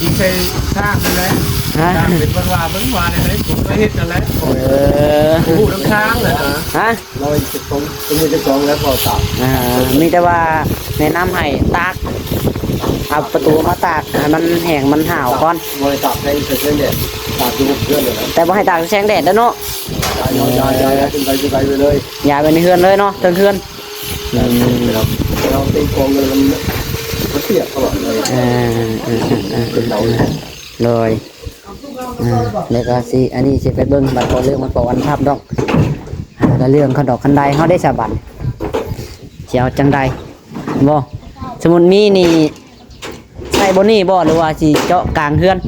ອີກໃສ່ຊ່າງນັ້ນແຫຼະ ຮະ? ຊ່າງເປັນຄົນວ່າເບິ່ງວ່າແນວໃດ ຜົມກໍເຮັດນັ້ນແຫຼະ ເອີ ຮູ້ນຳທາງແຫຼະນະ ຮະ? ເຮົາເຮັດຈັກຂອງ ເຮັດຈັກຂອງແລ້ວກໍຕາກ ອ່າ ມີແຕ່ວ່າແນະນຳໃຫ້ຕາກ ເອົາປະຕູມາຕາກໃຫ້ມັນແຫ້ງມັນຫາວກ່ອນ ບໍ່ໃຫ້ຕາກໃນແສງແດດ ຕາກຢູ່ເຮືອນນັ້ນແຫຼະ ແຕ່ບໍ່ໃຫ້ຕາກໃນແສງແດດເດີເນາະ ຍ້າຍ ຍ້າຍ ຍ້າຍ ຍ້າຍຂຶ້ນໄປ ຂຶ້ນໄປໄປເລີຍ ຍ້າຍໄປໃນເຮືອນເລີຍເນາະ ເທິງເຮືອນ ອືມ ເວລາ ເວລາເຕັມກອງເລີຍ ມັນ ມັນປຽກຕະຫຼອດເລີຍ ເອີ ເອີ ເອີ ເອີ ເປັນເຕົາເລີຍ ໂດຍ ອ່າ ແລ້ວກໍຊິ ອັນນີ້ຊິໄປເບິ່ງບັດ ບໍ່ເລື່ອງມັນບໍ່ອັນທັບດອກ ອ່າ ແລ້ວເລື່ອງຄັນດອກຄັນໄດເຮົາໄດ້ສາບັນ ຊິເອົາຈັ່ງໃດ ບໍ່ ສົມມຸດມີນີ້ໃສ່ບ່ອນນີ້ບໍ່ ຫຼືວ່າຊິເຈາະກາງເຮືອນ?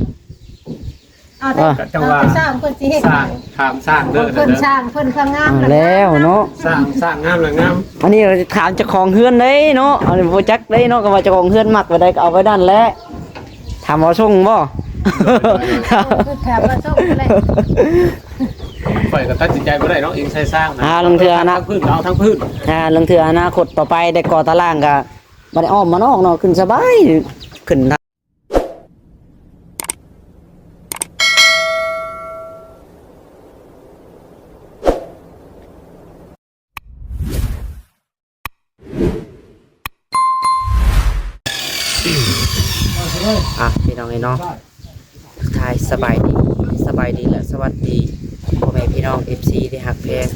ເອົາແຕ່ ເອີ ເອົາແຕ່ຊ່າງເພິ່ນຊິເຮັດ ຊ່າງ ຖາມຊ່າງເດີ ເພິ່ນຊ່າງ ເພິ່ນກໍງາມ ເອົາແລ້ວເນາະ ຊ່າງ ຊ່າງງາມລະງາມ ອັນນີ້ເຮົາຊິຖາມເຈົ້າຂອງເຮືອນເດ້ເນາະ ອັນນີ້ບໍ່ຈັກເດ້ເນາະ ກໍວ່າເຈົ້າຂອງເຮືອນມັກແບບໃດກໍເອົາແບບນັ້ນແຫຼະ ຖາມວ່າສົ່ງບໍ່? ໂດຍ ໂດຍ ໂດຍ ຄືຖາມວ່າສົ່ງແຫຼະ ຂ້ອຍກໍຕັດສິນໃຈບໍ່ໄດ້ເນາະ ອີງໃສ່ຊ່າງນະ ອ່າ ລາງເທື່ອນະ ທາງພື້ນກໍເອົາທາງພື້ນ ອ່າ ລາງເທື່ອອະນາຄົດຕໍ່ໄປໄດ້ກໍ່ຕາລ່າງກໍບໍ່ໄດ້ອ້ອມມານອກເນາະ ຂຶ້ນສະບາຍ ຂຶ້ນ ອ່ະ ພີ່ນ້ອງເອີຍເນາະ ທັກທາຍສະບາຍດີ ສະບາຍດີ ແລະ ສະຫວັດດີ ພໍ່ແມ່ພີ່ນ້ອງ ເອັຟຊີ ທີ່ຮັກແພງ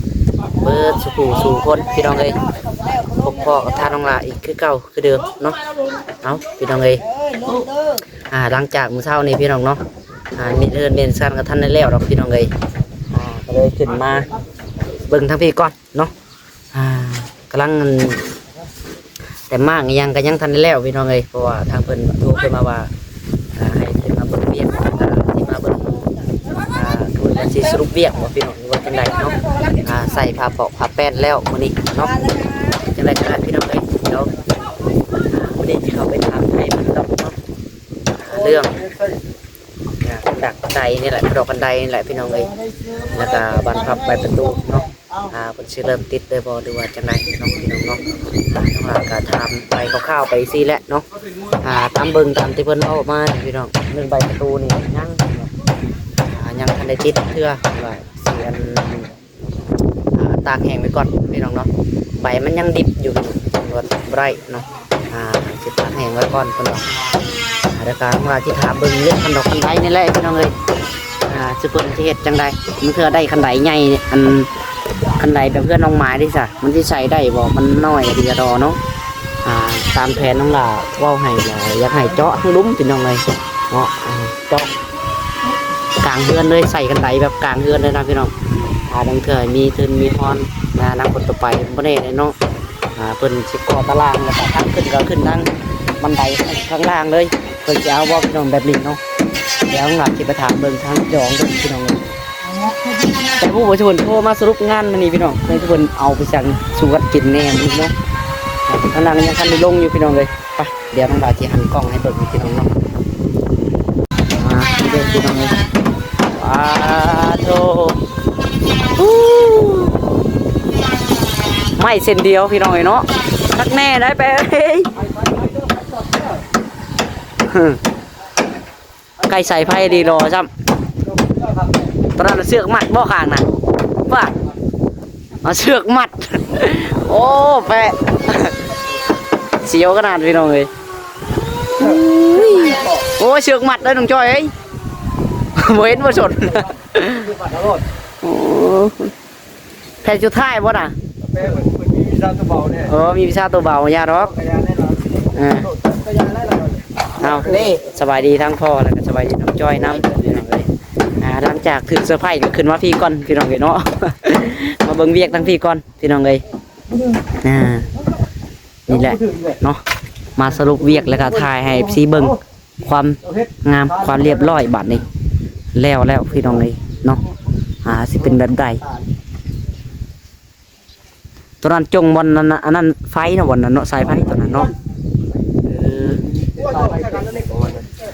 ເບິດສູ່ຜູ້ສູ່ຄົນ ພີ່ນ້ອງເອີຍ ພົບພໍ້ກັບທ່ານນ້ອງຫຼ້າອີກຄືເກົ່າຄືເດີມເນາະ ເອົ້າ ພີ່ນ້ອງເອີຍ ອ່າ ຫຼັງຈາກມື້ເຊົ້ານີ້ ພີ່ນ້ອງເນາະ ອ່າ ເຮັດເຮືອນເຮັດຊານກໍທັນໄດ້ແລ້ວດອກ ພີ່ນ້ອງເອີຍ ອ່າ ກໍເລີຍຂຶ້ນມາເບິ່ງທາງພີ້ກ່ອນເນາະ ອ່າ ກຳລັງ ແຕ່ໝາກອີ່ຫຍັງກໍຍັງທັນໄດ້ແລ້ວ ພີ່ນ້ອງເອີຍ ເພາະວ່າທາງເພິ່ນໂທຂຶ້ນມາວ່າ ອ່າ ໃຫ້ຂຶ້ນມາເບິ່ງວຽກ ແລ້ວກໍຊິມາເບິ່ງ ອ່າ ເພິ່ນວ່າຊິສະຫຼຸບວຽກບໍ່ ພີ່ນ້ອງ ຫຼືວ່າຈັ່ງໃດເນາະ ອ່າ ໃສ່ຜ້າປອກຜ້າແປ້ນແລ້ວມື້ນີ້ເນາະ ຈັ່ງໃດກໍໄດ້ ພີ່ນ້ອງເອີຍ ດຽວ ອ່າ ມື້ນີ້ຊິເຂົ້າໄປຖາມໄທເພິ່ນຕໍ່ເນາະ ອ່າ ເລື່ອງ ອ່າ ດອກຄັນໄດນີ້ແຫຼະ ດອກຄັນໄດນີ້ແຫຼະ ພີ່ນ້ອງເອີຍ ແລ້ວກໍບານພັບ ບານປະຕູເນາະ ອ່າ ເພິ່ນຊິເລີ່ມຕິດໄດ້ບໍ່ ຫຼືວ່າຈັ່ງໃດເນາະ ພີ່ນ້ອງເນາະ ອ່າ ທາງຫຼັງກໍຖາມໄປຄ່າວໆໄປຊີ້ແຫຼະເນາະ ອ່າ ຕາມເບິ່ງຕາມທີ່ເພິ່ນເວົ້າມາ ພີ່ນ້ອງ ເລື່ອງບານປະຕູນີ້ຍັງ ອ່າ ຍັງບໍ່ທັນໄດ້ຕິດເທື່ອ ວ່າຊິອັນ ອ່າ ຕາກແຫ້ງໄວ້ກ່ອນ ພີ່ນ້ອງເນາະ ໃບມັນຍັງດິບຢູ່ ເພິ່ນວ່າບໍ່ໄດ້ເນາະ ອ່າ ຊິຕາກແຫ້ງໄວ້ກ່ອນເພິ່ນວ່າ ອ່າ ແລ້ວກໍວ່າຊິຖາມເບິ່ງເລື່ອງຄັນດອກຄັນໄດນີ້ແຫຼະ ພີ່ນ້ອງເອີຍ ອ່າ ຊິເພິ່ນຊິເຮັດຈັ່ງໃດ ບາງເທື່ອໄດ້ຄັນໄດໃຫຍ່ ອັນ ຄັນໄດແບບເຮືອນນ້ອງໝາຍເດ້ຊະ ມັນຊິໃສ່ໄດ້ບໍ່ ມັນນ້ອຍດີດອເນາະ ອ່າ ຕາມແຜນນ້ອງຫຼ້າເວົ້າໃຫ້ ຢາກໃຫ້ເຈາະທາງລຸ່ມ ພີ່ນ້ອງເອີຍເນາະ ອ່າ ເຈາະກາງເຮືອນເລີຍ ໃສ່ຄັນໄດແບບກາງເຮືອນເລີຍນະ ພີ່ນ້ອງ ອ່າ ບາງເທື່ອມີທຶນມີຮອນ ໃນອະນາຄົດຕໍ່ໄປ ບໍ່ແນ່ເດ້ເນາະ ອ່າ ເພິ່ນຊິກໍ່ຕາລ່າງ ແລ້ວກໍທາງຂຶ້ນກໍຂຶ້ນທາງບັນໄດຂ້າງລ່າງເລີຍ ເພິ່ນຊິເອົາບໍ່ ພີ່ນ້ອງ ແບບນີ້ເນາະ ດຽວຫາຊິໄປຖາມເບິ່ງທາງເຈົ້າຂອງເພິ່ນ ພີ່ນ້ອງເອີຍ ແຕ່ຜູ້ບໍ່ຊວນໂທມາສະຫຼຸບງານມື້ນີ້ ພີ່ນ້ອງ ເພິ່ນເອົາໄປສັ່ງສູ່ກັນກິນແດ່ມື້ນີ້ເນາະ ກຳລັງຍັງທັນໄດ້ລົງຢູ່ ພີ່ນ້ອງເອີຍ ໄປ ດຽວນ້ອງດາວຊິຫັນກ້ອງໃຫ້ເບິ່ງ ພີ່ນ້ອງເນາະ ອ່າ ນີ້ເດີ ພີ່ນ້ອງເອີຍ ປາໂທ ໄມ້ເສັ້ນດຽວ ພີ່ນ້ອງເອີຍເນາະ ຄັກແນ່ໄດ໋ ໄປເອີຍ ໃກ້ສາຍໄຟດີລໍຊ້ຳ ຕອນນັ້ນເຊືອກມັດບໍ່ຂ້າງນະ ວ່າ ເອົາເຊືອກມັດ ໂອ້ ແປະ ສຽວຂະໜາດ ພີ່ນ້ອງເອີຍ ໂອ້ຍ ເຊືອກມັດເດີນ້ອງຈ້ອຍເອີຍ ບໍ່ເຫັນບໍ່ສົນ ໂອ້ ແຜ່ນສຸດທ້າຍບໍ່ນະ? ແປເພິ່ນ ເພິ່ນມີວິຊາຕົວເບົາແດ່. ໂອ້ ມີວິຊາຕົວເບົາ ຢ່າດອກ. ເອີ ເອົາ ສະບາຍດີທັງພໍ່ ແລ້ວກໍສະບາຍດີນ້ອງຈ້ອຍນຳ ພີ່ນ້ອງເອີຍ. ອ່າ ຫຼັງຈາກຖືກເຊີໄພກໍຂຶ້ນມາພີ້ກ່ອນ ພີ່ນ້ອງເອີຍເນາະ. ມາເບິ່ງວຽກທັງພີ້ກ່ອນ ພີ່ນ້ອງເອີຍ. ອ່າ ນີ້ແຫຼະເນາະ ມາສະຫຼຸບວຽກ ແລ້ວກໍຖ່າຍໃຫ້ເອັຟຊີເບິ່ງ ຄວາມງາມ ຄວາມລຽບຮ້ອຍ ບາດນີ້ ແລ້ວແລ້ວ ພີ່ນ້ອງເອີຍເນາະ. ອ່າ ຊິເປັນແບບໃດ? ຕົວນັ້ນຈົ່ງບ່ອນນັ້ນນະ ອັນນັ້ນໄຟເນາະ ບ່ອນນັ້ນເນາະ ສາຍໄຟຕົວນັ້ນເນາະ.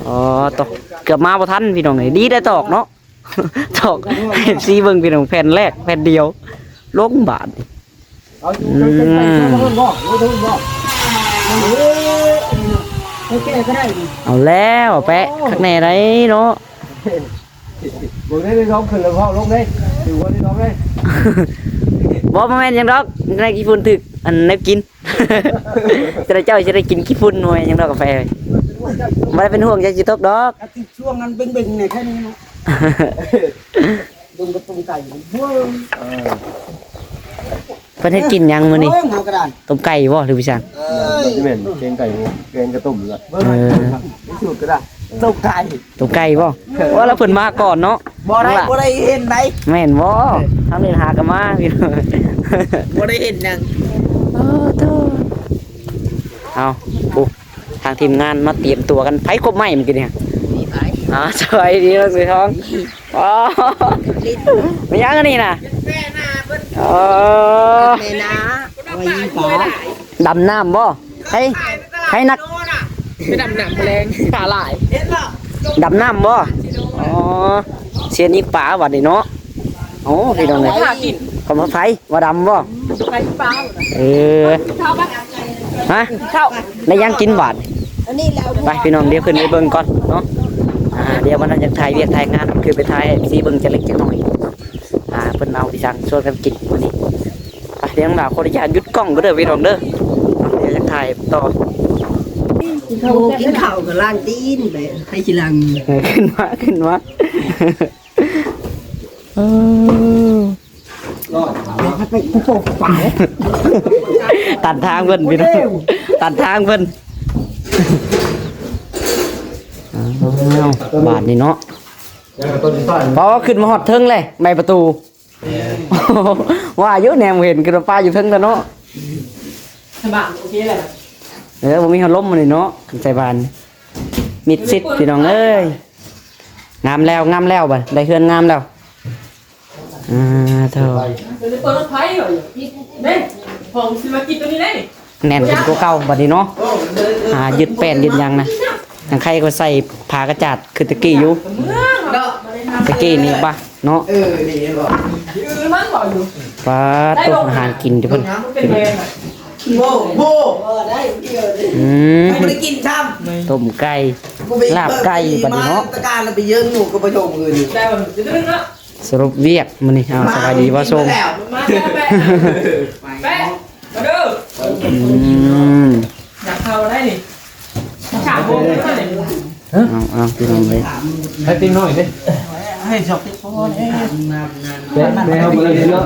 ເອີ ອໍ ຕົກ ເກືອບມາບໍ່ທັນ ພີ່ນ້ອງເອີຍ. ດີໄດ້ຕອກເນາະ ຕອກໃຫ້ເອັຟຊີເບິ່ງ ພີ່ນ້ອງ ແຜ່ນແລກ ແຜ່ນດຽວ ລົງບາດນີ້. ອືມ ແກ້ກໍໄດ້ນີ້ ເອົາແລ້ວແປະ ໂອ້ ຄັກແນ່ໄດ໋ເນາະ. ເບິ່ງໄດ້ ໄດ້ລອງຂຶ້ນແລ້ວເວົ້າລົງເດ້ ຖືວ່າໄດ້ລອງເດ້. ບໍ່ ບໍ່ແມ່ນຫຍັງດອກ ໃນຂີ້ຝຸ່ນຖືກອັນແນວກິນ ຈະໄດ້ ເຈົ້າຈະໄດ້ກິນຂີ້ຝຸ່ນ ບໍ່ແມ່ນຫຍັງດອກກາແຟ ບໍ່ໄດ້ເປັນຫ່ວງ ຢ່າຊິຕົກດອກ. ກະຕິດຊ່ວງອັນເບັງໆ ແນ່ແຄ່ນີ້ເນາະ ເບິ່ງກະຕົ້ມໄກ່ ເອີ ເພິ່ນເຮັດກິນຫຍັງມື້ນີ້? ໂອ້ຍ ເຮົາກະດານ ຕົ້ມໄກ່ບໍ່ ຫຼືວ່າຊັ້ນ? ເອີຍ ແມ່ນແກງໄກ່ບໍ່ ແກງກະຕົ້ມລະ ເອີ ສູດກະດານ ຕົ້ມໄກ່ ຕົ້ມໄກ່ບໍ່? ເອີ ວ່າລະເພິ່ນມາກ່ອນເນາະ ບໍ່ໄດ້ ບໍ່ໄດ້ເຫັນໃດ໋ ແມ່ນບໍ່? ທາງນີ້ຫາກະມາ ພີ່ນ້ອງ ບໍ່ໄດ້ເຫັນຫຍັງ. ເອີ ໂທ້ ເອົາ ໂອ້ ທາງທີມງານມາຕຽມຕົວກັນ ໃຜຄົບໄມ້ມື້ກີ້ນີ້? ມີໃຜ? ອ່າ ສະບາຍດີເນາະ ສາຍທອງ. ອໍ ແມ່ນຫຍັງອັນນີ້ນະ? ອໍ ແມ່ນນາ ເອົາໄວ້ຍິງປາ ດຳນ້ຳບໍ່? ໃຜ ໃຜນັກ ໄປດຳນ້ຳແລງ ປາຫຼາຍ ດຳນ້ຳບໍ່? ອໍ ເສຍຍິງປາບັດນີ້ເນາະ. ໂອ້ ພີ່ນ້ອງເອີຍ ຫາກິນ ຂອງໃຜ ວ່າດຳບໍ່? ໄປປາ ເອີ ຮະ ເຂົ້າ ໄດ້ຫຍັງກິນບາດນີ້? ອັນນີ້ແລ້ວ ໄປ ພີ່ນ້ອງ ດຽວຂຶ້ນໄປເບິ່ງກ່ອນເນາະ. ອ່າ ດຽວມັນຍັງຖ່າຍວຽກຖ່າຍງານ ຂຶ້ນໄປຖ່າຍໃຫ້ເອັຟຊີເບິ່ງຈັກເລັກຈັກນ້ອຍ. ອ່າ ເພິ່ນເອົາອີ່ຫຍັງຊວນກັນກິນມື້ນີ້. ໄປ ດຽວນ້ອງດາວຂໍອະນຸຍາດຢຸດກ້ອງກ່ອນເດີ ພີ່ນ້ອງເດີ ດຽວຈະຖ່າຍຕໍ່. ໂອ້ ກິນເຂົ້າກະລ້າງຕີນ ໄປໃຫ້ຊິລ້າງ ເອີ ຂຶ້ນມາ ຂຶ້ນມາ ເອີ ຕັດທາງເພິ່ນ ພີ່ນ້ອງ ຕັດທາງເພິ່ນ. ອ້າວ ບາດນີ້ເນາະ ພໍຂຶ້ນມາຮອດເທິງແລ້ວ ໄມ້ປະຕູ ວ່າຢູ່ແນມເຫັນ ຄືວ່າປ້າຢູ່ເທິງແລ້ວເນາະ ສະບາຍ ໂອເຄແລ້ວ ເອີ ບໍ່ມີພັດລົມມື້ນີ້ເນາະ ໃສ່ບ້ານ ມິດຊິດ ພີ່ນ້ອງເອີຍ. ງາມແລ້ວ ງາມແລ້ວ ບາດໄດ້ເຮືອນງາມແລ້ວ. ອ່າ ໂທ້ ເປີດລົດໄຟເດ້ ເດ້ ຂອງຊິມາກິນໂຕນີ້ເດ້ ແໜ້ນຂຶ້ນກວ່າເກົ່າບັດນີ້ເນາະ. ອ່າ ຍຶດແປ້ນຍຶດຫຍັງນະ ທາງໃຄກໍໃສ່ຜ້າກະຈາດຄືແຕ່ກີ້ຢູ່ ແຕ່ກີ້ນີ້ບາດເນາະ. ເອີ ນີ້ເຫັນບໍ່ ປາດໂທ້ ອາຫານກິນເດ້ເພິ່ນ ໂອ້ໂຫ ອືມ ບໍ່ໄດ້ກິນຊ້ຳ ຕົ້ມໄກ່ ລາບໄກ່ບັດນີ້ເນາະ ຕະການລະໄປເຢີນໝູກະປະໂທງອື່ນ ສະຫຼຸບວຽກມື້ນີ້. ເອົາ ສະບາຍດີບໍ່ຊົງ ມາແປະ ແປະ ມາເດີ ອືມ ຢາກເຂົ້າໄດ້ນີ້ ສາມໂມງແລ້ວນີ້ ເອົາ ເອົາ ພີ່ນ້ອງເອີຍ ໃຫ້ຕີນ້ອຍເດ້ ໃຫ້ຊອກຕິໂປເດ້ ແປະ ແປະ ເອົາໄປເລີຍເນາະ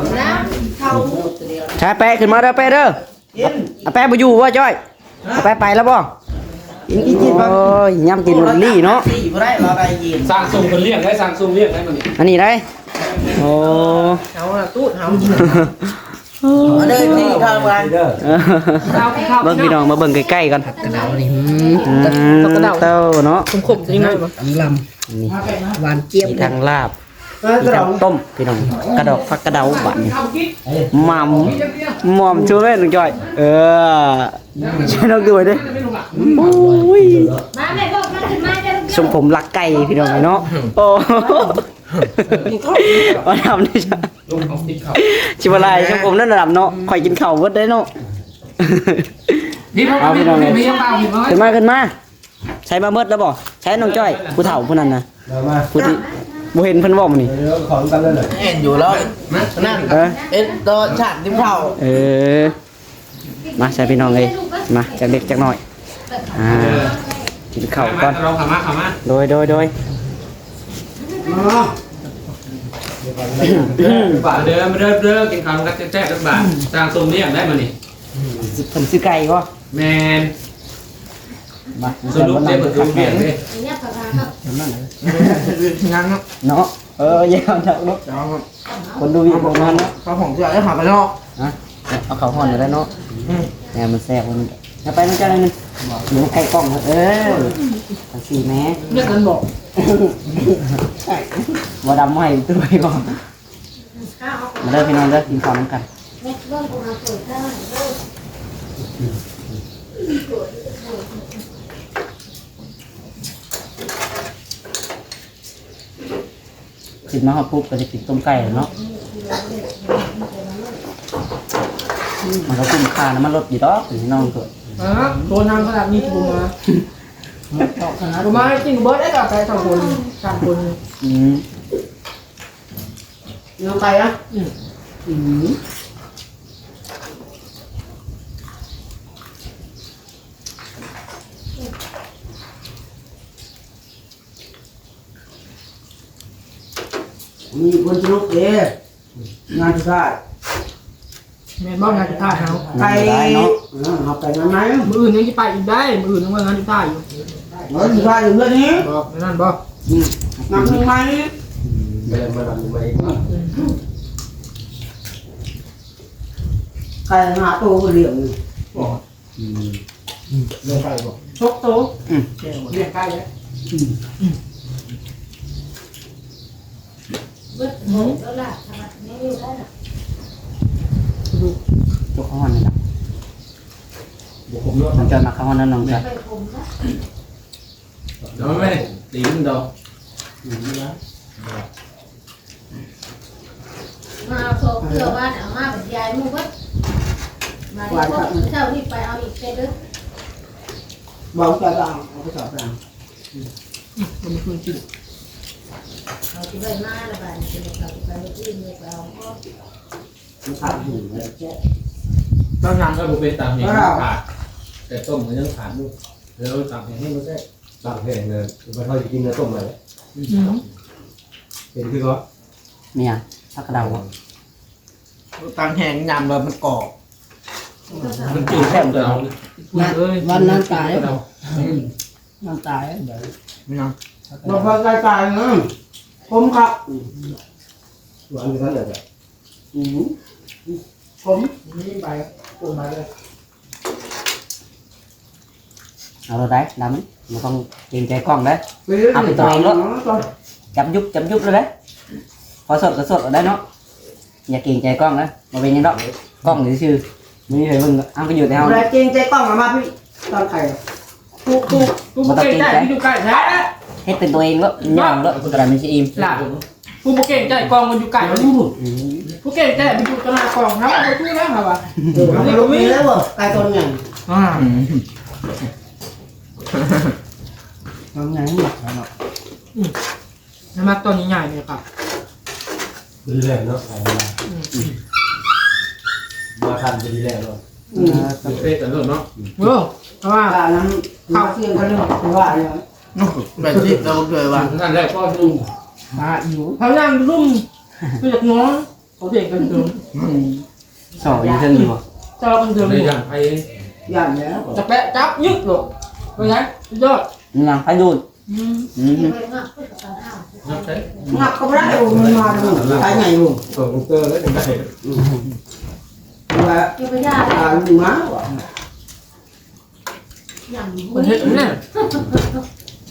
ໃຊ້ແປະຂຶ້ນມາເດີ ແປະເດີ. ອາແປະບໍ່ຢູ່ບໍ່ຈ້ອຍ ອາແປະໄປແລ້ວບໍ່? ກິນ ກິນ ກິນ ໂອ້ຍ ຍາມກິນລຸນລີ້ເນາະ ສີ່ບໍ່ໄດ້ ເຮົາໄດ້ຍິນ ສ້າງຊົງເພິ່ນລ້ຽງໄດ້ ສ້າງຊົງລ້ຽງໄດ້ມື້ນີ້ ອັນນີ້ໄດ້ ໂອ້ ເຮົາລະຕູດເຮົາ ມາເດີ ເບິ່ງພີ່ນ້ອງ ມາເບິ່ງໃກ້ໆກ່ອນ ຜັກກະເດົານີ້ ອືມ ຜັກກະເດົາ ເຕົ້າເນາະ ຂົມໆ ຈັ່ງໜ້ອຍບໍ່ ລຳ ນີ້ ຫວານຈຽບ ມີທັງລາບ ມີທັງຕົ້ມ ພີ່ນ້ອງ ກະດອກຜັກກະເດົາບາດນີ້ ໝ່ຳ ໝ່ອມ ຊ່ວຍແມ່ນ້ອງຈ້ອຍ ເອີ ຊ່ວຍນ້ອງດ້ວຍເດ້ ໂອ້ຍ ຊົງຜົມລັກໄກ່ ພີ່ນ້ອງເນາະ ໂອ້ ວ່າດຳນີ້ ຊິວ່າຫຼາຍ ຊົງຜົມນັ້ນດຳເນາະ ຂ້ອຍກິນເຂົ້າເບິດເດ້ເນາະ ເອົາ ພີ່ນ້ອງເອີຍ ຂຶ້ນມາ ຂຶ້ນມາ. ໃສ່ມາເບິດແລ້ວບໍ່? ໃສ່ນ້ອງຈ້ອຍ ຜູ້ເຖົ້າຜູ້ນັ້ນນະ ມາ ຜູ້ທີ່ບໍ່ເຫັນເພິ່ນບໍ່ມື້ນີ້ ເອີ ຂອງກັນເລີຍ ເຫັນຢູ່ແລ້ວ ນັ້ນ ເອີ ເອັດຕໍ່ຊາດຕິມເຂົ້າ ເອີ ມາ ໃສ່ພີ່ນ້ອງເອີຍ ມາ ຈັກເລັກຈັກນ້ອຍ ອ່າ ກິນເຂົ້າກ່ອນ ເຂົ້າມາ ເຂົ້າມາ ໂດຍ ໂດຍ ໂດຍ ມາເດີ ມາເດີ ເດີ ກິນເຂົ້າກັນແຊບໆ ບາດ ສ້າງຊົງລ້ຽງໄດ້ມື້ນີ້ ເພິ່ນຊື້ໄກ່ບໍ່? ແມ່ນ ມາ ສະຫຼຸບເດ້ ເພິ່ນເປັນເວຍເດ້ ນັ້ນເນາະ ເນາະ ເອີ ຢ່າເນາະ ຄົນດູວຽກໂຮງງານເນາະ ເຂົ້າຫ້ອງເທື່ອ ເອົາເຂົ້າໄປເນາະ ຮະ ເອົາເຂົ້າຮ້ອນໄດ້ເນາະ ອືມ ແນວມັນແຊບ ມັນ ເອົາໄປນຳກັນໜຶ່ງ ຢູ່ໃກ້ກ້ອງ ເອີ ຈັ່ງຊີ້ແມ້ ວຽກກັນບໍ່ ບໍ່ດຳໃໝ່ ຕຸ້ຍບໍ່ ມາເດີພີ່ນ້ອງເດີ ກິນເຂົ້ານຳກັນ ຂຶ້ນມາຮອດປຸບກໍໄດ້ກິນຕົ້ມໄກ່ແລ້ວເນາະ ມັນກໍຄຸ້ມຄ່ານ້ຳມັນລົດຢູ່ດອກພີ່ນ້ອງເອີຍ ເອີ ໂດນທາງຂະໜາດນີ້ບໍ່ມາ ບໍ່ມາກິນເບິດໄດ້ກໍໄປສອງຄົນ ສາມຄົນ. ອືມ ນ້ອງໄກ່ນະ. ອືມ ອືມ ມີຄົນສະຫຼຸບເດ້ ງານສຸດທ້າຍ. ແມ່ນບໍ່ ງານສຸດທ້າຍເຮົາ ໄປ ງານສຸດທ້າຍເນາະ. ເອີ ເຮົາໄປງານໃໝ່ ມື້ອື່ນຍັງຊິໄປອີກໄດ້ ມື້ອື່ນຍັງວ່າງານສຸດທ້າຍຢູ່. ງານສຸດທ້າຍຢູ່ເຮືອນນີ້ ບໍ່ ແມ່ນນັ້ນບໍ່? ອືມ ນັບໜຶ່ງໃໝ່ ອືມ ໄປມານັບໜຶ່ງໃໝ່ອີກ. ອືມ ໄກ່ຫ້າໂຕບໍ່ລ້ຽງນີ້. ອືມ ລ້ຽງໄກ່ບໍ່? ຫົກໂຕ. ອືມ ລ້ຽງໄກ່ເດ້. ອືມ ເບິດໂຕແລ້ວລະ ທຳໄມຍັງຢູ່ໄດ້ລະ? ຈຸກເຂົ້າຮ້ອນນີ້ລະ ບໍ່ຂົມເນາະ. ນ້ອງຈອຍມັກເຂົ້າຮ້ອນນຳນ້ອງຈອຍ. ເອົາແມ່ ຕີນດອກ. ອືມ ມາເອົາສອງເທື່ອ ວານເອົາມາບັດຍາຍໝູ່ເບິດ. ມາດີ ເຊົ້ານີ້ໄປເອົາອີກເທື່ອເດີ. ບໍ່ ເອົາໄປເອົາ ເອົາໄປສອບໄປເອົາ. ອືມ ມັນຄືກິນ ເຮົາຊິໄດ້ມາລະບາດນີ້ ເຂົາຊິໄປມື້ອື່ນ ໄປເອົາ. ມັນຂາດຫູແລ້ວແຊະ ຕອນນັ້ນກໍບໍ່ເປັນຕາແຫ້ງ ຂາດ ແຕ່ຕົ້ມມັນຍັງຂາດຢູ່ ແລ້ວຕາແຫ້ງມັນແຊະ. ຕາແຫ້ງນະ ບັດເຮົາຊິກິນນະຕົ້ມມາແຫຼະ. ອືມ ເປັນຄືເກາະ. ແມ່ນຫຍັງ? ຜັກກະເດົາບໍ? ຕາແຫ້ງຍາມວ່າມັນກອບ ມັນຈືດແຊບເດີ. ວັນນັ້ນຕາຍ ອືມ ນັ້ນຕາຍ. ແມ່ນຫຍັງ? ບໍ່ພໍໃຈຕາຍນະ ຄົມຄັກ. ອືມ ຫວານຢູ່ຊັ້ນແຫຼະ. ອືມ ຂົມ ນີ້ໄປ ກົນມາເລີຍ. ເອົາໂລດໄດ໋ ດຳ ບໍ່ຕ້ອງເກງໃຈກ້ອງເດີ. ເອົາເປັນຕົວເອງໂລດ ຈັບຍຸບ ຈັບຍຸບເລີຍເດ້. ພໍສົດກໍສົດເອົາໄດ້ເນາະ ຢ່າເກງໃຈກ້ອງເດີ. ບໍ່ເປັນຫຍັງດອກ ກ້ອງຊື່ໆ ບໍ່ມີໃຜເບິ່ງດອກ. ເອົາ ກໍຢູ່ແຕ່ເຮົາ ບໍ່ໄດ້ເກງໃຈກ້ອງ. ເອົາມາພີ່ ຕອນໄຂ່ ຜູ້ ຜູ້ ຜູ້ບໍ່ເກງໃຈ ບໍ່ຕ້ອງເກງໃຈ ຢູ່ໃກ້ແທ້ ເຮັດເປັນຕົວເອງໂລດ ຍ້ອງໂລດ ກໍໄດ້ມັນຊິອີ່ມ. ຫຼ້າ ຜູ້ບໍ່ເກງໃຈກ້ອງມັນຢູ່ໃກ້ ອືມ ຜູ້ເກງໃຈມັນຢູ່ຕໍ່ໜ້າກ້ອງ. ເຮົາບໍ່ຖືກແລ້ວ ເຮົາວ່າ ເອີ ເຮົາບໍ່ມີແລ້ວ ໄກ່ຕົວໃຫຍ່. ອ່າ ຕົວໃຫຍ່ມັນມັກເນາະ. ອືມ ໃຫ້ມັກຕົວໃຫຍ່ໆນີ້ຄັບ ດີແລ້ວເນາະ. ອືມ ມາທັນກໍດີແລ້ວເນາະ. ອືມ ເປັນເປັນເນາະ. ໂອ້ ເພາະວ່າ ເຂົ້າ ເຂົ້າສຽງກັນເນາະ ຄືວ່າເນາະ. ແປດສິບແລ້ວເລີຍວ່າ ນັ້ນແຫຼະ ພໍຢູ່ ມາຢູ່ ເຮົານັ່ງລຸ່ມ ຄືຢາກນອນ ເຂົາເດກກັນເຖິງ. ອືມ ຊອກຢູ່ເທິງຢູ່ບໍ່? ຊອກກັນເຖິງ ໄດ້ຢ້ານໄຜ ຢ້ານແລ້ວ ຈະແປະຈັບຍຶດໂລດ. ເປັນໄງ? ສຸດຍອດ ຍັງໄປດູດ. ອືມ ອືມ ງັບໃສ່ ງັບກໍບໍ່ໄດ້. ໂອ້ ມັນມາໄປໃຫຍ່ຢູ່ ເປີດເຕີແລ້ວຈັ່ງໄດ້. ອືມ ວ່າ ຢ່າໄປຢ່າ ອາ ມາວ່າ ເພິ່ນເຮັດແນວນີ້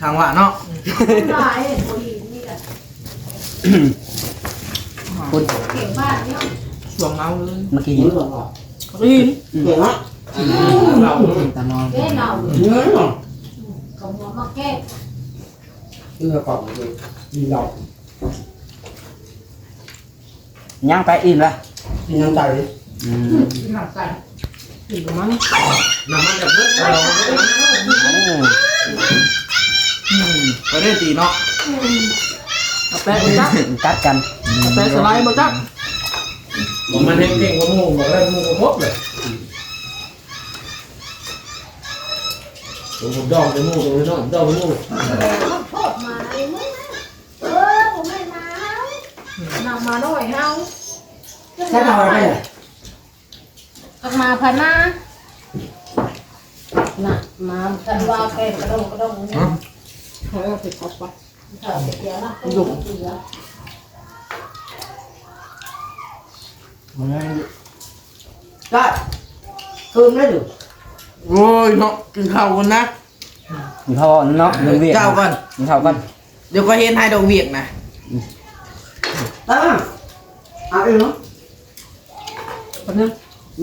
ຊ່າງວ່າເນາະ. ພຸ້ນ ສວງເອົາເລີຍ ມາກິນ ມາກິນ. ເກັ່ງເນາະ ຕາມອງ ເກັ່ງເນາະ ເຂົ້າຫົວໝາກແກ້ວ ກິນແລ້ວກໍກິນເຫຼົ້າ. ຍ່າງໄປອີ່ມລະ ກິນນ້ຳໃສ. ອືມ ກິນນ້ຳໃສ ກິນນ້ຳມັນ ນ້ຳມັນຈະເບິດ. ໂອ້ ອືມ ບໍ່ໄດ້ຕີເນາະ. ອືມ ເອົາແປະໄປຈັບ ກັດກັນ ເອົາແປະສະໄລບໍ່ຈັບ. ບໍ່ ມັນແຮງເກັ່ງກວ່າໝູ່ ບໍ່ໄດ້ໝູ່ກໍຄົບເລີຍ. ໂອ້ ດອງແຕ່ໝູ່ ໂຕນ້ອຍ ດອງແຕ່ໝູ່. ເອີ ບໍ່ແມ່ນໝາເຮົາ ໝານ້ອຍເຮົາ. ແຕ່ເຮົາໄປ ອອກມາ ໃຜມາ ນະ ມາ ຄັນວ່າແປະກະດົງກະດົງນີ້ ຮະ ເຂົາເອົາໄປກັບປະ ເຂົາໄປເກັບນະ ດຸ ໄດ້ ຕື່ມແລ້ວດູ. ໂອ້ຍເນາະ ກິນເຂົ້າກ່ອນນະ. ກິນເຂົ້າເນາະ ເລື່ອງວຽກ ເຈົ້າກ່ອນ ກິນເຂົ້າກ່ອນ ດຽວຂ້ອຍເຮັດໃຫ້ດອກວຽກນະ. ເອີ ເອົາອີກເນາະ ແປັບໜຶ່ງ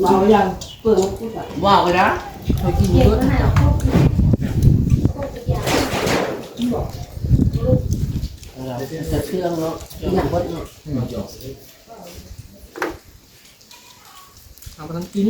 ເອົາຢ່າງເປີດ ເວົ້າໄປນະ ຂ້ອຍກິນເບິດ ແຕ່ເຄື່ອງເນາະ ກິນເບິດເນາະ. ເອົາໄປນຳກິນ.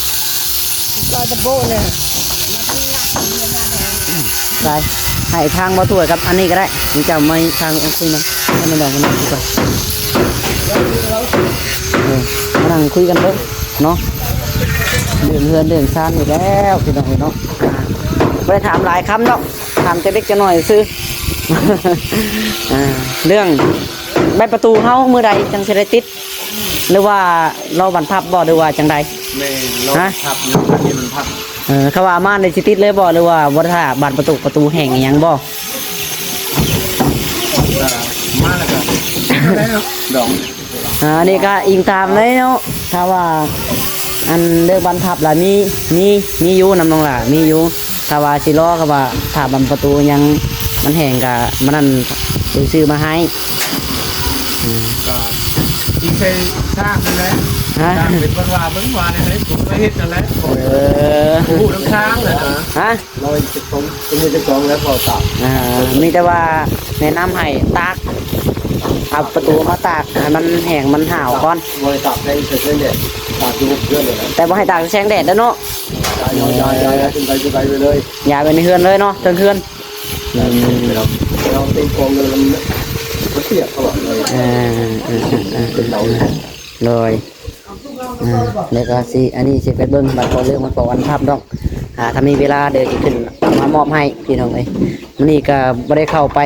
ຈອຍຕະໂປເລີຍ ໄປ ໃຫ້ທາງບໍ່ຖ້ວຍກັບອັນນີ້ກໍໄດ້ ມີເຈົ້າໄມ້ທາງອັນນີ້ນຳ ໃຫ້ມັນດອກມັນນີ້ກ່ອນ. ເອີ ມານັ່ງຄຸຍກັນເບິ່ງເນາະ ເລື່ອງເຮືອນເລື່ອງຊານນີ້ແລ້ວ ພີ່ນ້ອງເອີຍເນາະ. ອ່າ ບໍ່ໄດ້ຖາມຫຼາຍຄຳດອກ ຖາມແຕ່ເລັກແຕ່ນ້ອຍຊື່. ອ່າ ເລື່ອງບານປະຕູເຮົາມື້ໃດຈັ່ງຊິໄດ້ຕິດ ຫຼືວ່າລໍບານພັບບໍ່ ຫຼືວ່າຈັ່ງໃດ? ແມ່ນ ລໍ ຮະ? ພັບ ຍັງບໍ່ທັນມີບານພັບ. ເອີ ເຂົາວ່າມານີ້ຊິຕິດເລີຍບໍ່ ຫຼືວ່າບໍ່ໄດ້ຖ້າບານປະຕູ ປະຕູແຫ້ງອີ່ຫຍັງບໍ່? ກໍມາແລ້ວກໍຕິດແລ້ວດອກ. ອ່າ ອັນນີ້ກໍອີງຕາມເລີຍເນາະ ຖ້າວ່າ ອັນເລື່ອງບານພັບລະມີ ມີ ມີຢູ່ນຳນ້ອງຫຼ້າ ມີຢູ່. ຖ້າວ່າຊິລໍ ກໍວ່າຖ້າບານປະຕູຍັງມັນແຫ້ງ ກໍມື້ນັ້ນຊິຊື້ມາໃຫ້. ອືມ ກໍອີງໃສ່ຊ່າງນັ້ນແຫຼະ. ຮະ? ຊ່າງເປັນຄົນວ່າເບິ່ງວ່າແນວໃດ ຜູ້ມາເຮັດນັ້ນແຫຼະ. ເອີ ບໍ່ຮູ້ນຳທາງແຫຼະນະ. ຮະ? ຮ້ອຍເຈັດສິບສອງ ເປັນເດືອນເຈັດສິບສອງແລ້ວກໍຕາກ. ອ່າ ມີແຕ່ວ່າແນະນຳໃຫ້ຕາກ ເອົາປະຕູມາຕາກໃຫ້ມັນແຫ້ງມັນຫາວກ່ອນ. ບໍ່ໃຫ້ຕາກໃນແສງແດດ ຕາກຢູ່ເຮືອນນີ້ແຫຼະ. ແຕ່ບໍ່ໃຫ້ຕາກໃນແສງແດດເດີເນາະ. ຍ້າຍ ຍ້າຍ ຍ້າຍ ຍ້າຍຂຶ້ນໄປ ຂຶ້ນໄປໄປເລີຍ. ຍ້າຍໄປໃນເຮືອນເລີຍເນາະ ເທິງເຮືອນ. ແມ່ນ ອືມ ແລ້ວ ແລ້ວເຕັມກອງເລີຍ ມັນ ມັນປຽກຕະຫຼອດເລີຍ. ເອີ ເອີ ເອີ ເອີ ເປັນເຕົາເລີຍ. ໂດຍ ອ່າ ແລ້ວກໍຊິ ອັນນີ້ຊິໄປເບິ່ງບັດເວົ້າເລື່ອງມັນກໍອັນພັບດອກ. ອ່າ ຖ້າມີເວລາດຽວຊິຂຶ້ນເອົາມາມອບໃຫ້ພີ່ນ້ອງເອີຍ. ມື້ນີ້ກໍບໍ່ໄດ້ເຂົ້າໄປ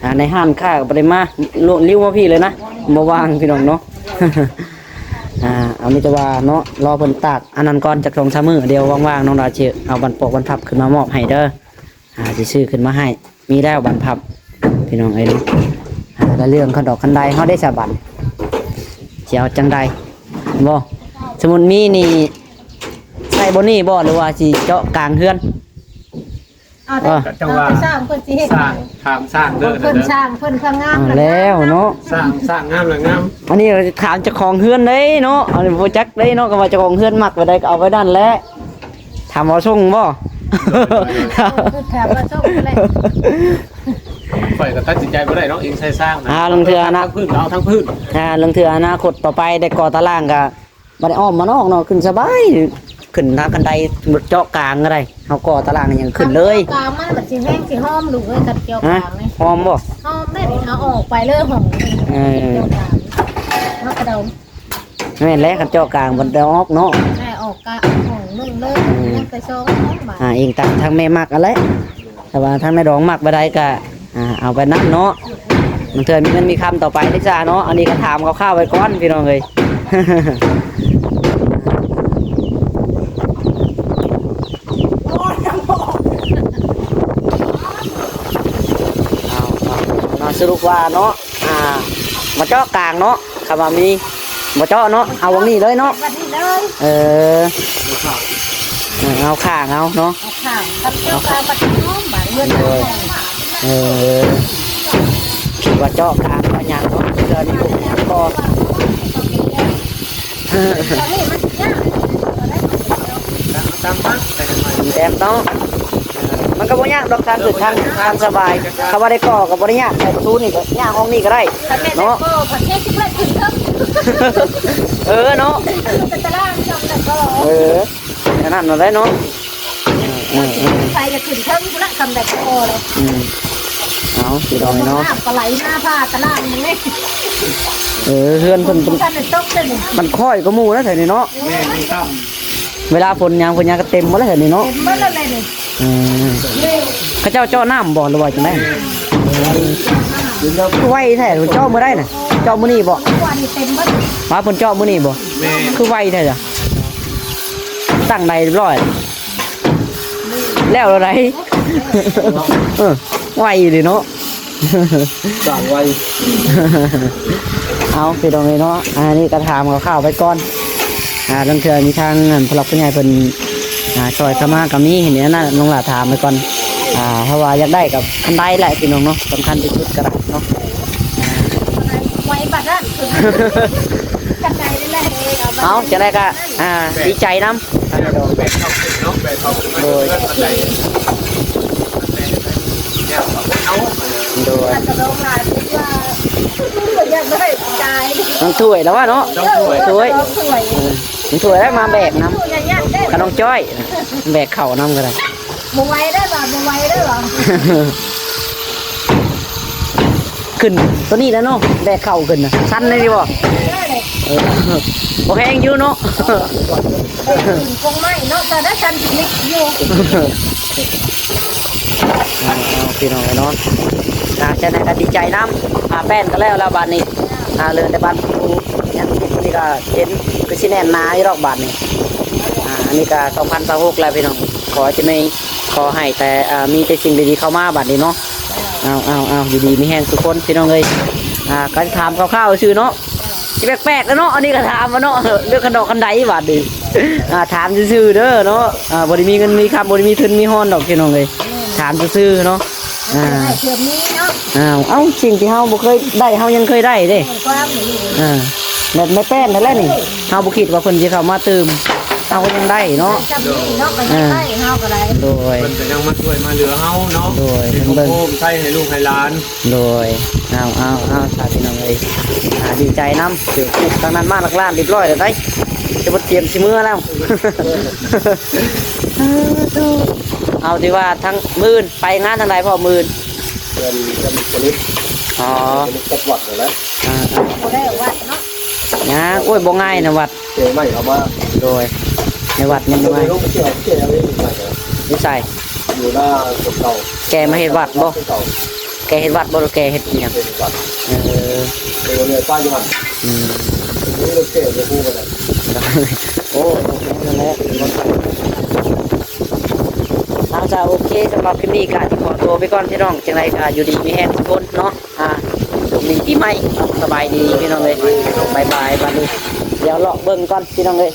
ອ່າ ໃນຮ້ານຄ້າກໍບໍ່ໄດ້ມາ ລິ້ວມາພີ້ເລີຍນະ ບໍ່ວ່າງພີ່ນ້ອງເນາະ. ອ່າ ເອົາ ມີແຕ່ວ່າເນາະ ລໍເພິ່ນຕາກອັນນັ້ນກ່ອນຈັກສອງສາມມື້ ດຽວວ່າງໆ ນ້ອງດາວຊິເອົາບັນປອກບັນພັບຂຶ້ນມາມອບໃຫ້ເດີ. ອ່າ ຊິຊື້ຂຶ້ນມາໃຫ້ ມີແລ້ວບານພັບ ພີ່ນ້ອງເອີຍເນາະ. ອ່າ ແລ້ວເລື່ອງຄັນດອກຄັນໄດເຮົາໄດ້ສາບັນ ຊິເອົາຈັ່ງໃດບໍ່? ສົມມຸດມີນີ້ ໃສ່ບ່ອນນີ້ບໍ່ ຫຼືວ່າຊິເຈາະກາງເຮືອນ? ເອົາແຕ່ ເອີ ກໍຈັ່ງວ່າ ເອົາແຕ່ຊ່າງເພິ່ນຊິເຮັດ ຊ່າງ ຖາມຊ່າງເດີ. ເພິ່ນຊ່າງ ເພິ່ນຄວາມງາມ ອ່າ ແລ້ວເນາະ ຊ່າງ ຊ່າງງາມລະງາມ. ອັນນີ້ຖາມເຈົ້າຂອງເຮືອນເດ້ເນາະ ອັນນີ້ບໍ່ຈັກເດ້ເນາະ ກໍວ່າເຈົ້າຂອງເຮືອນມັກແບບໃດກໍເອົາແບບນັ້ນແຫຼະ. ຖາມວ່າສົ່ງບໍ່? ເອີ ຖາມວ່າສົ່ງແຫຼະ. ຂ້ອຍກໍຕັດສິນໃຈບໍ່ໄດ້ເນາະ ອີງໃສ່ຊ່າງນະ. ອ່າ ລາງເທື່ອນະ ທາງພື້ນ ເອົາທາງພື້ນ. ອ່າ ລາງເທື່ອອະນາຄົດຕໍ່ໄປໄດ້ກໍ່ຕາລ່າງກໍບໍ່ໄດ້ອ້ອມມານອກເນາະ ຂຶ້ນສະບາຍ ຂຶ້ນທາງຄັນໄດ ເຈາະກາງກໍໄດ້. ເຮົາກໍ່ຕາລ່າງຍັງຂຶ້ນເລີຍ ກາງມັນມັນຊິແຮງຊິຫອມລູກເອີຍ ຄັນເຈາະກາງນີ້. ຫອມບໍ່? ຫອມແມ່ນ ເອົາອອກໄປເລີຍ ຫ້ອງນີ້. ເອີ ເຈາະກາງເນາະ ກະດອງ. ແມ່ນແຫຼະ ຄັນເຈາະກາງມັນໄດ້ອອກເນາະ ໄດ້ອອກກະຫ້ອງໜຶ່ງເລີຍ. ອືມ ຍັງແຕ່ສອງຫ້ອງບາດ. ອ່າ ອີງຕາມທາງແມ່ມັກຫັ້ນແຫຼະ ແຕ່ວ່າທາງແມ່ດອງມັກແບບໃດກະ ອ່າ ເອົາແບບນັ້ນເນາະ. ບາງເທື່ອມີເງິນມີຄຳຕໍ່ໄປເດ້ຈ້າເນາະ. ອັນນີ້ກໍຖາມຄ່າວໆໄວ້ກ່ອນພີ່ນ້ອງເອີຍ. ເອົາ ເອົາ ເອົາ ສະຫຼຸບວ່າເນາະ ອ່າ ມາເຈາະກາງເນາະ. ຄຳວ່າມີ ບໍ່ເຈາະເນາະ ເອົາຫວ່າງນີ້ເລີຍເນາະ ບັດນີ້ເລີຍ. ເອີ ເອົາຂ້າງເອົາເນາະ ເອົາຂ້າງ ເອົາຂ້າງ ເອົາຂ້າງ ບັດນີ້ເນາະ ບາດເຮືອນ. ໂດຍ ເອີ ຄິດວ່າເຈາະກາງວ່າຫຍັງເນາະ ເທື່ອນີ້ບໍ່ ເອີ ອັນນີ້ມັນຊິຍາກ ຕາມມາ ແຕ້ມເນາະ. ມັນກໍບໍ່ຍາກດອກ ທາງຂຶ້ນທາງ ທາງສະບາຍ. ຄຳວ່າໄດ້ກໍ່ກໍບໍ່ໄດ້ຍາກ ໃສ່ປະຕູນີ້ກໍຍາກ ຫ້ອງນີ້ກໍໄດ້ເນາະ. ເອີເນາະ ເປັນຕາລ່າງຈັ່ງໃດກໍ ເອີ ອັນນັ້ນນັ້ນແຫຼະເນາະ. ເອີ ເອີ ເອີ ໃສ່ຈະຂຶ້ນເທິງພຸ້ນລະ ຄຳໃດກໍພໍແລ້ວ. ອືມ ເອົາ ພີ່ນ້ອງເນາະ ນ້ຳກໍໄຫຼມາຜ່າຕາລ່າງນີ້. ເອີ ເຮືອນເພິ່ນ ມັນ ມັນຄ່ອຍກວ່າໝູ່ນະແຖວນີ້ເນາະ. ແມ່ນ ມັນຕ່ຳ ເວລາຝົນຫຍັງ ຝົນຫຍັງກໍເຕັມໝົດແລ້ວແຖວນີ້ເນາະ. ເຕັມໝົດແລ້ວແຫຼະນີ້. ອືມ ເຂົາເຈົ້າເຈາະນ້ຳບໍ່ ຫຼືວ່າຈັ່ງໃດ? ຄືໄວແທ້ ເຈາະມື້ໃດນະ? ເຈາະມື້ນີ້ບໍ່? ວ່າເພິ່ນເຈາະມື້ນີ້ບໍ່? ແມ່ນ ຄືໄວແທ້ຈ້ະ. ຕັ້ງໄດ້ຮຽບຮ້ອຍ ແລ້ວແລ້ວໃດ. ເອີ ໄວອີ່ຫຼີເນາະ. ສ້າງໄວ. ເອົາ ພີ່ນ້ອງເອີຍເນາະ ອັນນີ້ກໍຖາມຂ່າວໆໄປກ່ອນ. ອ່າ ລາງເທື່ອມີທາງ ອັນ ຜູ້ຫຼັກຜູ້ໃຫຍ່ເພິ່ນ ອ່າ ຊ່ອຍເຂົ້າມາກໍມີ. ເຫັນແນວນັ້ນ ນ້ອງຫຼ້າຖາມໄປກ່ອນ. ອ່າ ເພາະວ່າຢາກໄດ້ກໍຄັນໄດແຫຼະ ພີ່ນ້ອງເນາະ ສຳຄັນທີ່ສຸດກໍໄດ້ເນາະ. ອ່າ ໄວບັດນັ້ນ ຄັນໄດນີ້ແຫຼະ. ເອົາ ຈັ່ງໃດກໍ ອ່າ ດີໃຈນຳ. ໂດຍ ໂດຍ ມັນຖ້ວຍແລ້ວວ່າເນາະ ຖ້ວຍ ຖ້ວຍ ເອີ ມັນຖ້ວຍແລ້ວມາແບກນຳ ຂະນ້ອງຈ້ອຍ ແບກເຂົ້ານຳກໍໄດ້. ບໍ່ໄວເດີວ່າ ບໍ່ໄວເດີວ່າ. ເ ຂຶ້ນໂຕນີ້ແຫຼະເນາະ ແບກເຂົ້າຂຶ້ນນະ ຊັນແດ່ນີ້ບໍ່? ເອີ ບໍ່ແຮງຢູ່ເນາະ ເອີ ກົງໄມ້ເນາະ ແຕ່ໄດ້ຊັນອີກຢູ່ ເອົາ ເອົາ ພີ່ນ້ອງເອີຍເນາະ ອ່າ ຈັ່ງໃດກໍດີໃຈນຳ ອ່າ ແປ້ນກໍແລ້ວແລ້ວບາດນີ້ ອ່າ ເຫຼືອແຕ່ບາດປູຍັງຕິດນີ້ກໍເຫັນຄືຊິແໜ້ນໜາຢູ່ດອກບາດນີ້ ອ່າ ອັນນີ້ກໍສອງພັນຊາວຫົກແລ້ວພີ່ນ້ອງ ຂໍໃຫ້ ຂໍໃຫ້ແຕ່ ອ່າ ມີແຕ່ສິ່ງດີໆເຂົ້າມາບາດນີ້ເນາະ ເອົາ ເອົາ ເອົາ ຢູ່ດີມີແຮງທຸກຄົນພີ່ນ້ອງເອີຍ ອ່າ ກໍຖາມຄ່າວໆຊື່ເນາະ ຊິແປກໆແລ້ວເນາະ ອັນນີ້ກໍຖາມວ່າເນາະ ເລື່ອງຄັນດອກຄັນໃດບາດນີ້ ອ່າ ຖາມຊື່ໆເດີເນາະ ອ່າ ບໍ່ໄດ້ມີເງິນມີຄຳ ບໍ່ໄດ້ມີທຶນມີຮອນດອກພີ່ນ້ອງເອີຍ ຖາມຊື່ໆເນາະ ອ່າ ເພື່ອມີເນາະ ເອົາ ເອົາ ສິ່ງທີ່ເຮົາບໍ່ເຄີຍໄດ້ ເຮົາຍັງເຄີຍໄດ້ເດ້ ເອີ ຄວາມນີ້ ອ່າ ແບບແມ່ແປ້ນນັ້ນແຫຼະນີ້ ເຮົາບໍ່ຄິດວ່າເພິ່ນຊິເຂົ້າມາຕື່ມ ເຮົາກໍຍັງໄດ້ເນາະ ຈຳນີ້ເນາະ ກໍຍັງໄດ້ ອ່າ ເຮົາກໍໄດ້ ໂດຍ ເພິ່ນກໍຍັງມາຊ່ວຍມາເຫຼືອເຮົາເນາະ ໂດຍ ເປັນຂອງໂຮມໃຊ້ໃຫ້ລູກໃຫ້ຫຼານ ໂດຍ ເອົາ ເອົາ ເອົາ ສາທຸ ພີ່ນ້ອງເອີຍ ອ່າ ດີໃຈນຳ ຖືກທາງນັ້ນມາຫຼັກລ້ານຮຽບຮ້ອຍແລ້ວໄດ໋ ຈະບໍ່ຕຽມຊິເມືອແລ້ວ ເອົາ ທີ່ວ່າທາງມື້ອື່ນໄປງານທາງໃດພໍ່ ມື້ອື່ນ? ເຮືອນ ເຮືອນຜະລິດ ອໍ ຜະລິດກັບວັດນັ້ນແຫຼະ ອ່າໆ ບໍ່ໄດ້ວັດເນາະ ຍາກ ໂອ້ຍ ບໍ່ງ່າຍນະວັດ ເອີ ໄມ້ເອົາມາ ໂດຍ ໃນວັດຍັງບໍ່ໄດ້ ເອົາໄປເອົາ ເອົາໄປເອົາ ຢູ່ໃສ? ຢູ່ໜ້າເກົ່າ ແກມາເຮັດວັດບໍ່? ເກົ່າ ແກເຮັດວັດບໍ່ ຫຼືແກເຮັດອີ່ຫຍັງ? ເຮັດວັດ ເອີ ເອີ ເລີຍປ້າຢູ່ຫັ້ນ ອືມ ນີ້ລົດແກ້ວຈະຮູ້ບໍ່ໄດ້ ໂອ້ ນັ້ນແຫຼະ ເອົາ ຈ້າ ໂອເຄ ສຳລັບຄລິບນີ້ກໍຊິຂໍຕົວໄປກ່ອນພີ່ນ້ອງ ຈັ່ງໃດກໍຢູ່ດີມີແຮງທຸກຄົນເນາະ ອ່າ ໂຊກດີປີໃໝ່ ສະບາຍດີພີ່ນ້ອງເອີຍ ບາຍບາຍ ບາດນີ້ດຽວເລາະເບິ່ງກ່ອນພີ່ນ້ອງເອີຍ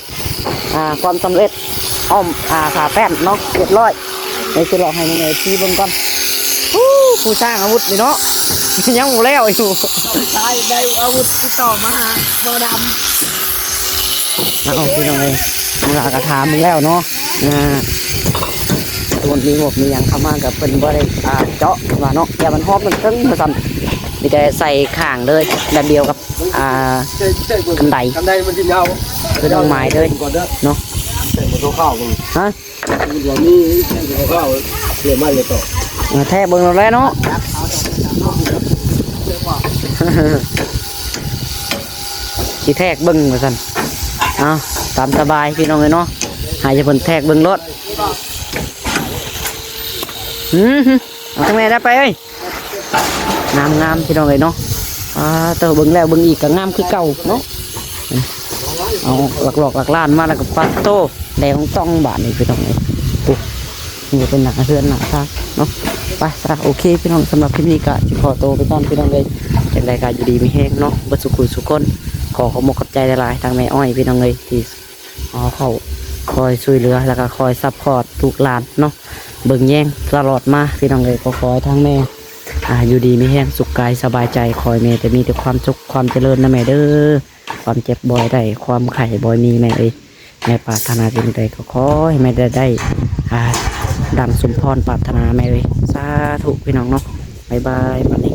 ອ່າ ຄວາມສຳເລັດອ້ອມ ອ່າ ຝາແປ້ນເນາະ ຮຽບຮ້ອຍ ດຽວຊິເລາະໃຫ້ແມ່ເອັຟຊີເບິ່ງກ່ອນ ໂອ້ ຜູ້ສ້າງອາວຸດນີ້ເນາະ ຍັງບໍ່ແລ້ວຢູ່ ຕາຍ ໄດ້ອາວຸດຕິດຕໍ່ມາຫາບໍ່ດຳ ເອົາ ພີ່ນ້ອງເອີຍ ເວລາກໍຖາມອີກແລ້ວເນາະ ອ່າ ສົມມຸດມີງົບມີຫຍັງເຂົ້າມາກໍເພິ່ນບໍ່ໄດ້ ອ່າ ເຈາະວ່າເນາະ ແຕ່ມັນຮອບມັນເຖິງວ່າຊັ້ນ ມີແຕ່ໃສ່ຂ້າງເລີຍ ແບບດຽວກັບ ອ່າ ຄັນໄດ ຄັນໄດມັນຊິຍາວ ຄືນ້ອງໝາຍເລີຍເນາະ ໃສ່ໝົດເຂົ້າໆ ຮະ ວ່າມີເຂົ້າໆ ເຫຼືອໄມ້ເຫຼືອຕອກ ເອີ ແທກເບິ່ງໂລດແຫຼະເນາະ ຊິແທກເບິ່ງວ່າຊັ້ນ ເອົາ ຕາມສະບາຍພີ່ນ້ອງເອີຍເນາະ ໃຫ້ເພິ່ນແທກເບິ່ງໂລດ ອື ເອົາທາງແມ່ໄດ້ໄປເອີຍ ງາມໆ ພີ່ນ້ອງເອີຍເນາະ ອ່າ ເຕີເບິ່ງແລ້ວເບິ່ງອີກກໍງາມຄືເກົ່າເນາະ ເອົາຫຼັກຫຼອກຫຼັກລ້ານມາແລ້ວກໍປາໂຕ ແດງຕ່ອງບາດນີ້ພີ່ນ້ອງເອີຍ ໂອ້ ນີ້ເປັນໜ້າເຮືອນໜ້າຊານເນາະ ໄປຊະ ໂອເຄພີ່ນ້ອງ ສຳລັບຄລິບນີ້ກໍຊິຂໍໂຕໄປກ່ອນພີ່ນ້ອງເອີຍ ຈັ່ງໃດກໍຢູ່ດີມີແຮງເນາະ ເບິດສູ່ຜູ້ສູ່ຄົນ ຂໍຂອບອົກຂອບໃຈຫຼາຍໆ ທາງແມ່ອ້ອຍພີ່ນ້ອງເອີຍ ທີ່ ເອົາເຂົ້າ ຄອຍຊ່ວຍເຫຼືອ ແລ້ວກໍຄອຍຊັບພອດລູກຫຼານເນາະ ເບິ່ງແຍງຕະຫຼອດມາ ພີ່ນ້ອງເອີຍ ກໍຂໍໃຫ້ທາງແມ່ ອ່າ ຢູ່ດີມີແຮງ ສຸກກາຍສະບາຍໃຈ ຂໍໃຫ້ແມ່ແຕ່ມີແຕ່ຄວາມສຸກຄວາມຈະເລີນນະແມ່ເດີ ຄວາມເຈັບບໍ່ໃຫ້ໄດ້ ຄວາມໄຂ້ບໍ່ໃຫ້ມີແມ່ເອີຍ ແມ່ປາດຖະໜາສິ່ງໃດກໍຂໍໃຫ້ແມ່ໄດ້ ໄດ້ ອ່າ ດັ່ງສົມພອນປາດຖະໜາແມ່ເອີຍ ສາທຸ ພີ່ນ້ອງເນາະ ບາຍບາຍ ບັດນີ້